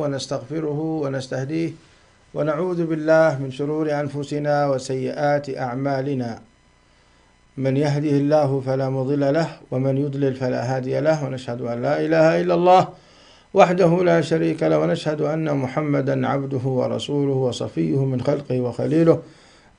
ونستغفره ونستهديه، ونعوذ بالله من شرور أنفسنا وسيئات أعمالنا. من يهده الله فلا مضل له، ومن يضلل فلا هادي له، ونشهد أن لا إله إلا الله وحده لا شريك له، ونشهد أن محمدا عبده ورسوله وصفيه من خلقه وخليله،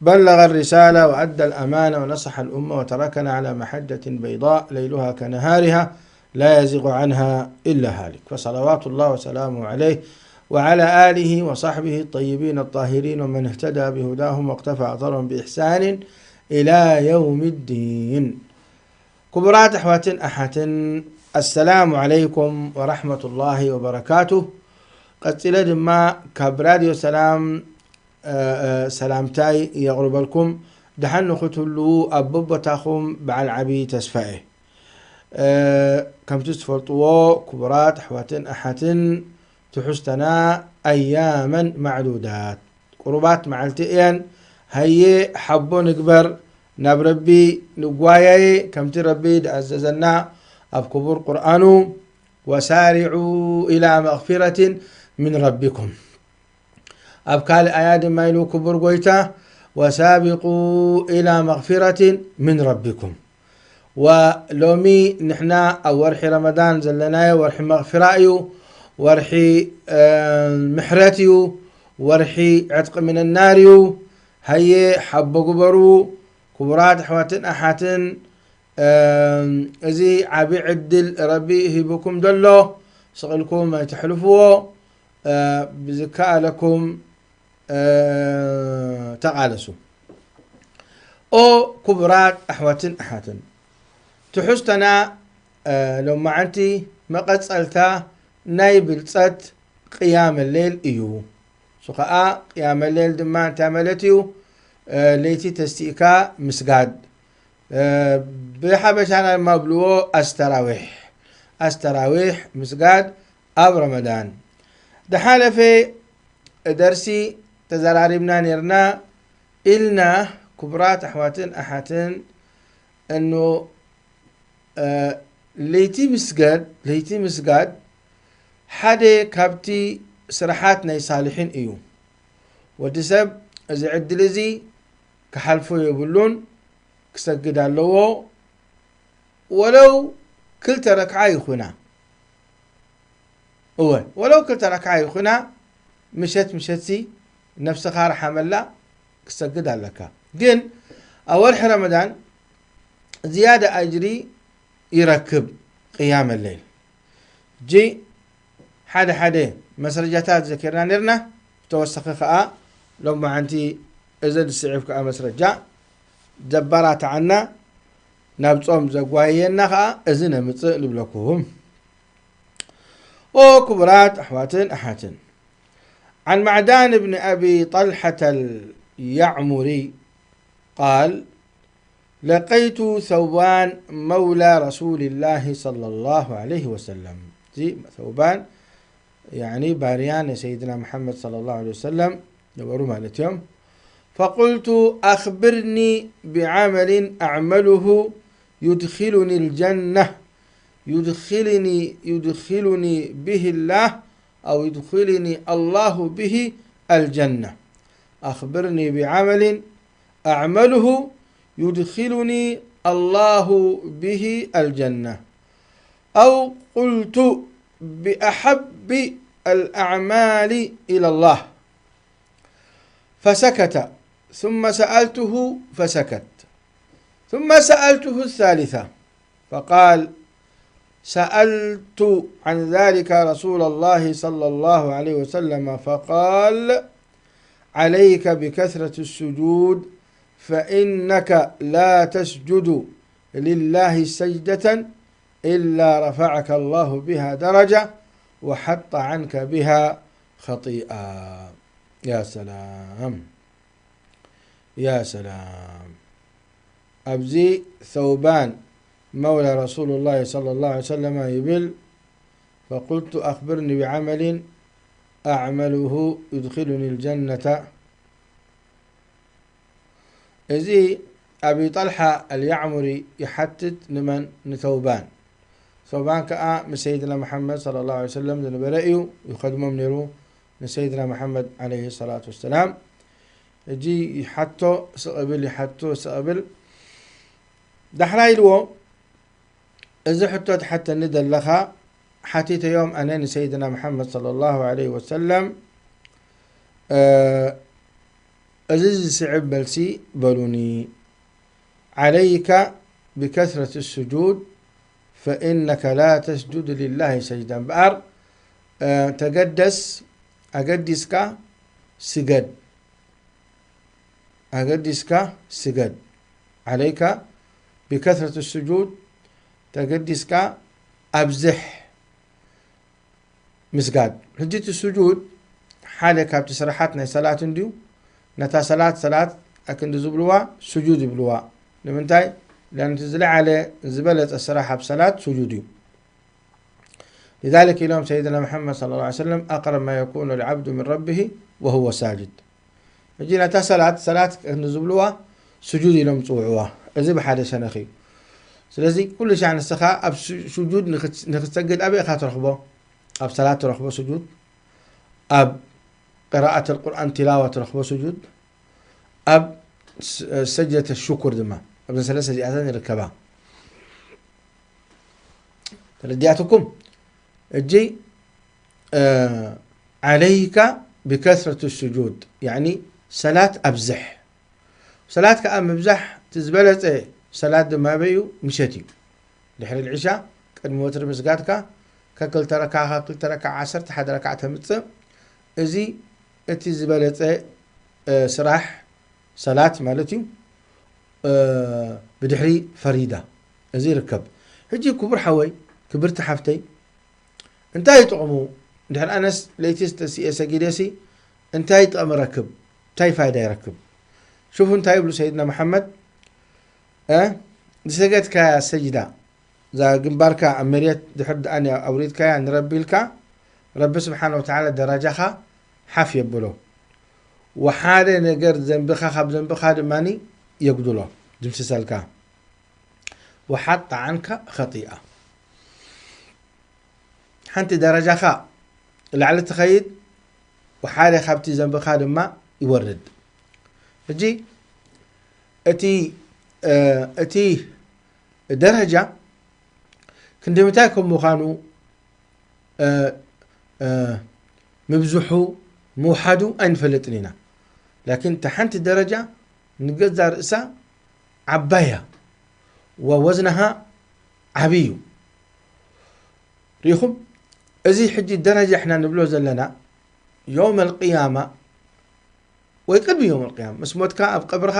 بلغ الرسالة وأدى الأمانة ونصح الأمة وتركنا على محجة بيضاء ليلها كنهارها لا يزيغ عنها إلا هالك، فصلوات الله وسلامه عليه وعلى آله وصحبه الطيبين الطاهرين ومن اهتدى بهداهم واقتفى أثرهم بإحسان إلى يوم الدين. ክቡራት ኣሕዋትን ኣሓትን፣ ኣሰላሙ ዓለይኩም ወራሕመቱላሂ ወበረካቱ። ቀጺለ ድማ ካብ ራድዮ ሰላም፣ እ፣ እ፣ ሰላምታይ የቕርበልኩም። ደሓን ንኽትህልዉ ኣብ በቦታኹም በዓል ዓቢ ተስፋ እየ። እ፣ ከምቲ ዝትፈልጥዎ፣ ክቡራት ኣሕዋትን ኣሓትን፣ ትሕዝተና ኣያመን ማዕዱዳት፣ ቁሩባት መዓልቲ እየን። ሃየ ሓቦ ንግበር፣ ናብ ረቢ ንጓያየ፣ ከምቲ ረቢ ዝኣዘዘና ኣብ ክቡር ቁርኣኑ፣ "ወሳሪዑ ኢላ መግፊረትን ምን ረቢኩም።" ኣብ ካልእ ኣያ ድማ ኢሉ ክቡር ጎይታ፣ "ወሳቢቁ ኢላ መግፊረትን ምን ረቢኩም።" ወሎሚ ንሕና ኣብ ወርሒ ረመዳን ዘለናዮ ወርሒ መግፊራ እዩ፣ ወርሒ፣ እ፣ ምሕረት እዩ፣ ወርሒ ዕጥቂ ምንናር እዩ። ሃየ ሓቦ ግበሩ ክቡራት ኣሕዋትን ኣሓትን። እ፣ እዚ ዓቢ ዕድል ረቢ ሂቡኩም ዘሎ ስቕ ኢልኩም ኣይተሕልፍዎ። እ፣ ብዝከኣለኩም፣ እ፣ ተቓለሱ። ኦ ክቡራት ኣሕዋትን ኣሓትን፣ ትሕዝቶና፣ እ፣ ሎማዓንቲ መቐጸልታ ናይ ብልጸት ቅያመ ሌል እዩ። እሱ ኸኣ ቅያመ ሌል ድማ እንታይ ማለት እዩ? እ፣ ለይቲ ተስቲእካ ምስጋድ። እ፣ ብሓበሻና ድማ ብልዎ ኣስተራዊሕ። ኣስተራዊሕ ምስጋድ ኣብ ረመዳን። ዝሓለፈ ደርሲ ተዘራሪብና ኔርና ኢልና፣ ክቡራት ኣሕዋትን ኣሓትን፣ እኑ፣ እ፣ ለይቲ ምስገድ፣ ለይቲ ምስጋድ ሓደ ካብቲ ስራሓት ናይ ሳልሒን እዩ። ወዲ ሰብ እዚ ዕድል እዚ ክሓልፎ የብሉን፣ ክሰግድ ኣለዎ። ወለው ክልተ ረክዓ ይኹና፣ እወ፣ ወለው ክልተ ረክዓ ይኹና፣ ምሸት ምሸትሲ ነፍስኻ ርሓመላ፣ ክሰግድ ኣለካ። ግን ኣብ ወርሒ ረመዳን ዝያዳ ኣጅሪ ይረክብ ቅያመ ለይል። እጂ ሓደ ሓደ መስረጃታት ዘኪርና ኔርና። ብተወሳኺ ከኣ ሎማዓንቲ እዚ ዝስዕብ ከኣ መስረጃ ዘበራትዓና፣ ናብ ጾም ዘጓየየና ከኣ እዚ ነምጽእ ንብለኩም። ኦ ክቡራት ኣሕዋትን ኣሓትን፣ عن معدان بن أبي طلحة اليعمري قال: لقيت ثوبان مولى رسول الله صلى الله عليه وسلم. እዚ ثوبان፣ ያኒ ባርያ ናይ ሰይድና መሓመድ صلى الله عليه وسلم ነበሩ ማለት እዮም። فقلت: أخبرني بعمل أعمله يدخلني الجنة، يدخلني، يدخلني به الله، أو يدخلني الله به الجنة. أخبرني بعمل أعمله يدخلني الله به الجنة. أو قلت: بأحب الأعمال إلى الله. فسكت، ثم سألته فسكت، ثم سألته الثالثة فقال: سألت عن ذلك رسول الله صلى الله عليه وسلم فقال: عليك بكثرة السجود، فإنك لا تسجد لله سجدة إلا رفعك الله بها درجة وحط عنك بها خطيئة. يا سلام، يا سلام. أبزي ثوبان مولى رسول الله صلى الله عليه وسلم يبل: فقلت: أخبرني بعمل أعمله يدخلني الجنة. እዚ ኣቢ ጠልሓ ኣልያዕሙሪ ይሓትት ንመን? ንተውባን። ሶባን ከኣ ምስ ሰይድና መሓመድ ሰለላሁ ዐለይሂ ወሰለም ዝነበረ እዩ፣ ይኸድሞም ነይሩ ንሰይድና መሓመድ ዐለይሂ ሰላቱ ወሰላም። ሕጂ ይሓቶ ስቕ እብል፣ ይሓቶ ስቕ እብል። ዳሕራይ ኢልዎ፣ እዚ ሕቶ ትሓተኒ ዘለኻ ሓቲተዮም ኣነ ንሰይድና መሓመድ ሰለላሁ ዐለይሂ ወሰለም፣ እ፣ እዚ ዝስዕብ መልሲ በሉኒ። عليك بكثرة السجود فإنك لا تسجد لله سجدا እምበኣር፣ እ፣ ተገደስ፣ ኣገዲስካ ስገድ። ኣገዲስካ ስገድ። عليك بكثرة السجود ተገዲስካ ኣብዝሕ ምስጋድ። ሕጂ እቲ ስጁድ ሓደ ካብቲ ስራሓት ናይ ሰላት እንድዩ። ነታ ሰላት፣ ሰላት ኣክንዲ ዝብልዋ ስጁድ ይብልዋ። ንምንታይ? ለኣን እቲ ዝለዓለ ዝበለጸ ስራሕ ኣብ ሰላት ስጁድ እዩ። لذلك ኢሎም ሰይድና መሓመድ صلى الله عليه وسلم أقرب ما يكون العبد من ربه وهو ساجد። ሕጂ ነታ ሰላት፣ ሰላት ክንዲ ዝብልዋ ስጁድ ኢሎም ዝጽውዕዋ። እዚ ብሓደ ሸነኽ እዩ። ስለዚ ኩሉ ሻዕ ንስኻ ኣብ ሱ-፣ ስጁድ ንኽት-፣ ንኽትሰግድ ኣበይ ኢኻ ትረኽቦ? ኣብ ሰላት ትረኽቦ ስጁድ፣ ኣብ ቅራኣት ኣልቁርኣን ቲላዋ ትረኽቦ ስጁድ፣ ኣብ ስ-፣ ሰጅደተ ሽኩር ድማ። ኣብዘን ሰለስተ እዚኣተን ይርከባ። ተረዲኣትኩም? እጂ፣ እ፣ عليك بكثرة السجود፣ ያዕኒ ሰላት ኣብዝሕ። ሰላት ከኣ ምብዛሕ እቲ ዝበለጸ ሰላት ድማ ኣበይ እዩ? ምሸት እዩ። ድሕሪ ልዕሻ ቅድሚ ወትሪ ምስጋድካ ከክልተ ረክዓ፣ ከክልተ ረክዓ ዓሰርተ ሓደ ረክዓ ተምጽእ። እዚ እቲ ዝበለጸ፣ እ፣ ስራሕ ሰላት ማለት እዩ። እ፣ ብድሕሪ ፈሪዳ እዚ ይርከብ። ሕጂ ክቡር ሓወይ፣ ክብርቲ ሓፍተይ፣ እንታይ እዩ ጥቕሙ? ድሕሪ ኣነስ ለይቲ ተሲኤ ሰጊደሲ እንታይ ጥቕሚ ረክብ? እንታይ ፋይዳ ይረክብ? ሽፉ እንታይ ይብሉ ሰይድና መሓመድ? እ? ዝሰገድካያ ሰጅዳ፣ እዛ ግንባርካ ኣብ መሬት ድሕሪ ደኣ ኣውሪድካያ ንረቢ ኢልካ፣ ረቢ ስብሓነ ወተዓላ ደረጃኻ ሓፍ የብሎ። ወሓደ ነገር ዘንብኻ ካብ ዘንብኻ ድማ የጉድሎ፣ ድምስሰልካ። وحط عنك خطيئة። ሓንቲ ደረጃኻ ላዕሊ ትኸይድ፣ ወሓደ ካብቲ ዘንብኻ ድማ ይወርድ። ሕጂ እቲ፣ እ፣ እቲ ደረጃ ክንዲ ምንታይ ከም ምዃኑ፣ እ፣ እ፣ ምብዝሑ፣ ምውሓዱ ኣይንፈልጥን ኢና። ላኪን እታ ሓንቲ ደረጃ ንገዛ ርእሳ ዓባይ እያ፣ ወወዝናሃ ዓብይ እዩ። ርኢኹም? እዚ ሕጂ ደረጃ እሕና ንብሎ ዘለና፣ የውመል ቅያማ ወይ ቅድሚ የውመል ቅያማ፣ ምስ ሞትካ ኣብ ቀብርኻ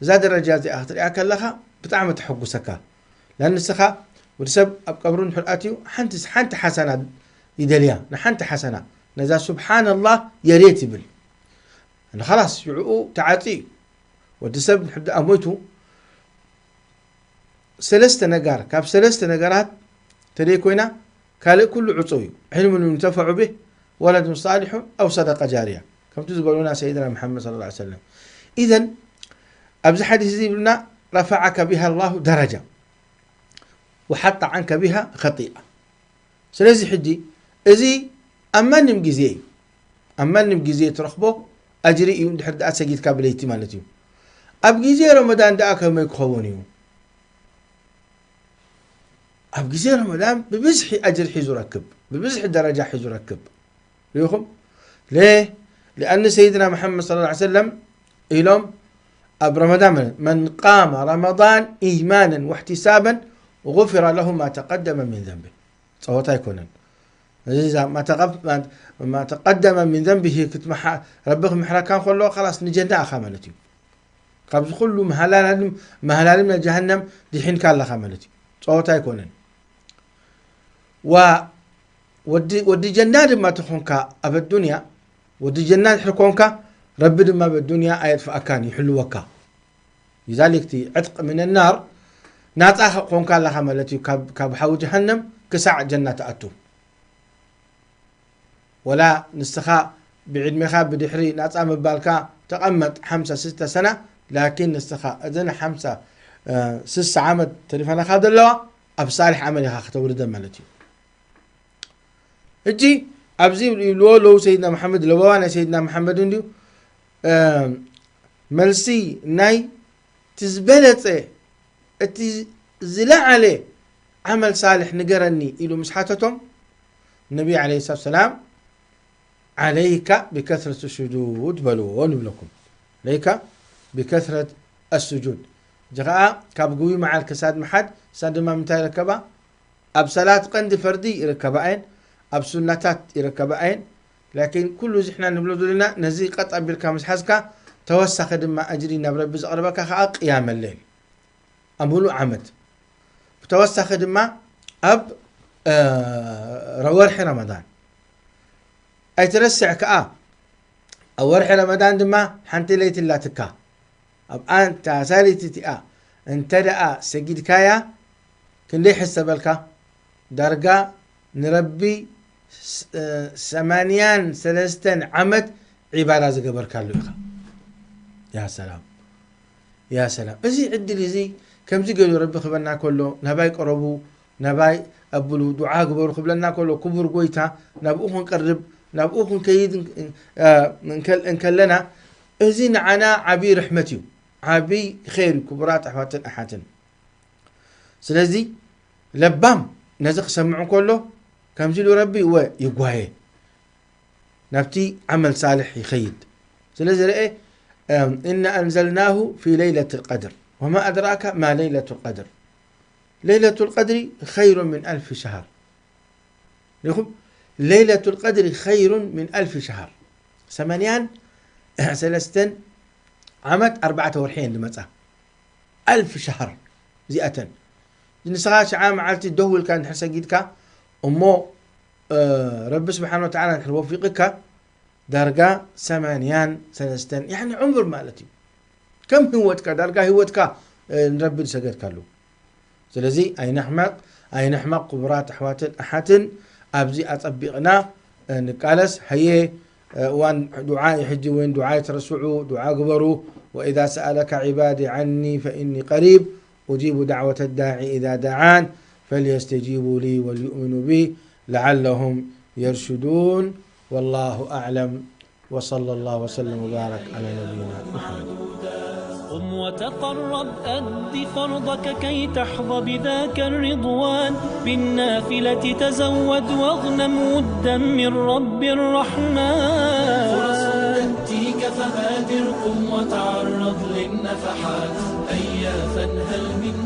እዛ ደረጃ እዚኣ ክትሪኣ ከለኻ ብጣዕሚ ተሐጉሰካ። ላን ንስኻ ወዲ ሰብ ኣብ ቀብሩ እንድሕር ኣትዩ ሓንቲ፣ ሓንቲ ሓሰና ይደልያ፣ ንሓንቲ ሓሰና፣ ነዛ ሱብሓነላህ የሬት ይብል። ንኸላስ ሽዕኡ ተዓጽዩ እዩ። ወዲ ሰብ እንድሕር ደኣ ሞይቱ ሰለስተ ነጋር፣ ካብ ሰለስተ ነገራት ተደይ ኮይና ካልእ ኩሉ ዕጹው እዩ። علم ينتفع به، ولد صالح، أو صدقة جارية። ከምቲ ዝበሉና ሰይድና መሓመድ ሰለላሁ ዐለይሂ ወሰለም። ኢዘን ኣብዚ ሓዲስ እዚ ይብልና፣ رفعك بها الله درجة وحط عنك بها خطيئة። ስለዚ ሕጂ እዚ ኣብ ማንም ግዜ እዩ። ኣብ ማንም ግዜ ትረኽቦ ኣጅሪ እዩ፣ እንድሕር ደኣ ሰጊድካ ብለይቲ ማለት እዩ። ኣብ ግዜ ረመዳን ደኣ ከመይ ክኸውን እዩ? ኣብ ግዜ ረመዳን ብብዝሒ ኣጅሪ ሒዙ ረክብ፣ ብብዝሒ ደረጃ ሒዙ ረክብ። ርኢኹም? ለ-፣ لأن ሰይድና መሓመድ ሰለላሁ ዐለይሂ ወሰለም ኢሎም ኣብ ረመዳን፣ من قام رمضان إيمانا واحتسابا غفر له ما تقدم من ذنبه። ጸወታ ኣይኮነን። እዚ ዛ-፣ ما تقف-، ما تقدم من ذنبه ክትመሓ-፣ ረቢ ክምሕረካ እንከሎ፣ خلاص ንጀና ኣኻ ማለት እዩ። ካብዚ ኩሉ መሃላልም-፣ መሃላልም ናይ ጀሃነም ድሒንካ ኣለኻ ማለት እዩ። ጸወታ ኣይኮነን። ዋ-፣ ወዲ፣ ወዲ ጀና ድማ ተኾንካ ኣብ ኣዱንያ፣ ወዲ ጀና ድሕሪ ኮንካ፣ ረቢ ድማ ኣብ ኣዱንያ ኣየጥፍኣካን፣ ይሕልወካ። لذلك እቲ ዕጥቅ من النار ናጻ ኮንካ ኣለኻ ማለት እዩ፣ ካብ፣ ካብ ሓዊ ጀሃነም ክሳዕ ጀና ትኣቱ። ወላ ንስኻ ብዕድሜኻ ብድሕሪ ናጻ ምባልካ ተቐመጥ ሓምሳ ስስተ ሰና፣ ላኪን ንስኻ እዘን ሓምሳ፣ እ፣ ስሳ ዓመት ተሪፈናኻ ዘለዋ ኣብ ሳልሕ ዓመል ኢኻ ከተውርደ ማለት እዩ። ሕጂ ኣብዚ ይብልዎ ኣለዉ ሰይድና መሓመድ፣ ለበዋ ናይ ሰይድና መሓመድ እንድዩ። መልሲ ናይ እቲ ዝበለጸ፣ እቲ ዝለዓለ ዓመል ሳልሕ ንገረኒ ኢሉ ምስ ሓተቶም፣ ነቢ ዓለይሂ ሰላቱ ሰላም፣ ዓለይካ ብከስረት ሱጁድ በልዎ ንብለኩም። ዓለይካ ብከስረት ኣሱጁድ። እዚ ኸዓ ካብ ግዊ መዓል ክሳድ ምሓድ፣ ክሳድ ድማ ምንታይ ይርከባ? ኣብ ሰላት ቀንዲ ፈርዲ ይርከባ እየን፣ ኣብ ሱናታት ይርከባ እየን። ላኪን ኩሉ እዚ ሕና ንብሎ ዘለና፣ ነዚ ቀጥ ኣቢልካ ምስ ሓዝካ፣ ተወሳኺ ድማ ኣጅሪ ናብ ረቢ ዘቕርበካ ኸዓ ቅያመ ሌል ኣብ ሙሉእ ዓመት። ብተወሳኺ ድማ ኣብ፣ እ፣ ወርሒ ረመዳን። ኣይትረስዕ ከኣ፣ ኣብ ወርሒ ረመዳን ድማ ሓንቲ ለይቲ ኣላትካ። ኣብኣ እንታ ሳልይቲ እቲኣ እንተ ደኣ ሰጊድካያ፣ ክንደይ ሕሰበልካ? ዳርጋ ንረቢ ስ-፣ እ፣ ሰማንያን ሰለስተን ዓመት ዒባዳ ዝገበርካሉ ኢኻ። ያ ሰላም፣ ያ ሰላም። እዚ ዕድል እዚ ከምዚ ገይሩ ረቢ ክበና ከሎ፣ ናባይ ቅረቡ፣ ናባይ ኣብሉ፣ ዱዓ ግበሩ ክብለና ከሎ፣ ክቡር ጎይታ፣ ናብኡ ክንቀርብ፣ ናብኡ ክንከይድ እንክ-፣ እ፣ እንከል-፣ እንከለና፣ እዚ ንዓና ዓብዪ ርሕመት እዩ፣ ዓብዪ ኸይር እዩ፣ ክቡራት ኣሕዋትን ኣሓትን። ስለዚ ለባም ነዚ ክሰምዕ ከሎ፣ ከምዚ ኢሉ ረቢ እወ ይጓየ፣ ናብቲ ዓመል ሳልሕ ይኸይድ። ስለዚ ረኤ፣ እም፣ ኢና ኣንዘልናሁ ፊ ለይለት ልቀድር ወማ ኣድራካ ማ ለይለት ልቀድር። ለይለት ልቀድሪ ኸይሩ ምን ኣልፊ ሸሃር። ሪኹም? ለይለት ልቀድሪ ኸይሩን ምን ኣልፊ ሸሃር። ሰማንያን ሰለስተን ዓመት ኣርባዕተ ወርሒ እየን ዝመጻ። ኣልፊ ሸሃር እዚኣተን። ንስኻ ሽዓ መዓልቲ ደው ኢልካ እንድሕር ሰጊድካ፣ እሞ፣ እ፣ ረቢ ስብሓን ወተዓላ እንድሕር ወፊቕካ፣ ዳርጋ ሰማንያን ሰለስተን፣ ያዕኒ ዑምር ማለት እዩ። ከም ህይወትካ፣ ዳርጋ ህይወትካ፣ እ፣ ንረቢ ዝሰገድካሉ። ስለዚ ኣይንሕመቕ፣ ኣይንሕመቕ ክቡራት ኣሕዋትን ኣሓትን፣ ኣብዚ ኣጸቢቕና፣ እ፣ ንቃለስ። ሃየ፣ እ፣ እዋን ዱዓ እዩ ሕጂ እውን፣ ዱዓ ኣይትረስዑ፣ ዱዓ ግበሩ። وإذا سألك عبادي عني فإني قريب أجيب دعوة الداع إذا دعان فليستجيبوا لي وليؤمنوا بي لعلهم يرشدون. والله أعلم. وصلى الله وسلم وبارك على نبينا محمد. قم وتقرب، أد فرضك كي تحظى بذاك الرضوان. بالنافلة تزود واغنم ودا من رب الرحمن. فرص تأتيك فبادر، قم وتعرض للنفحات. هيا فانهل من